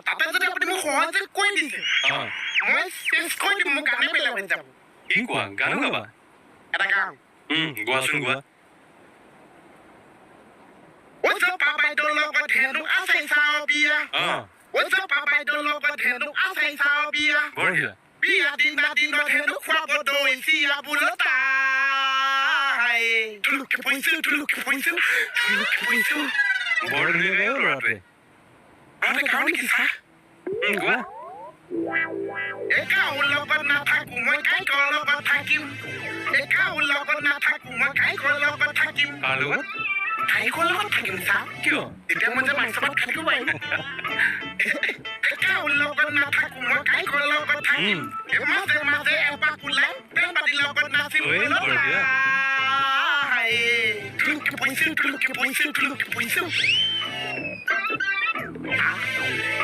তাতে যদি আপুনি মোক সহজে কৈ দিছে, মই চেচ কৰি দিম, মোৰ গানে বেলেগ হৈ যাব। কি কোৱা, গানো গাবা? এটা গাওঁ। গোৱাচোন, গোৱা। ঐ জপা বাইদেউৰ লগত হেনো আছে চাও বিয়া। ঐ জপা বাইদেউৰ লগত হেনো আছে চাও বিয়া। বঢ়িয়া। বিয়া দিনা দিনত হেনো খুৱাব দৈ চিৰা বোলো তাই। থুলুকি পৰিছো, থুলুকি পৰিছো, থুলুকি পৰিছো। বৰ ধুনীয়া গায় অ ল'ৰাটোৱে। আৰু গাওঁ নেকি চাহ? গোৱা। এই কাউৰ লগত নাথাকো মই, কাইকৰ লগত থাকিম। এই কাউৰ লগত নাথাকো মই, কাইকৰ লগত থাকিম। কাৰ লগত? কাইকৰ লগত থাকিম চাহ। কিয়? তেতিয়া মই যে মাংস ভাত খাই থাকিব পাৰিম। এই কাউৰ লগত নাথাকো মই, কাইকৰ লগত থাকিম। এই মাজে মাজে এপাক ওলাই বেনপাতিৰ লগত নাচিম। ঐ, বঢ়িয়া। থুলুকি পৰিছো, থুলুকি পৰিছো, থুলুকি পৰিছো।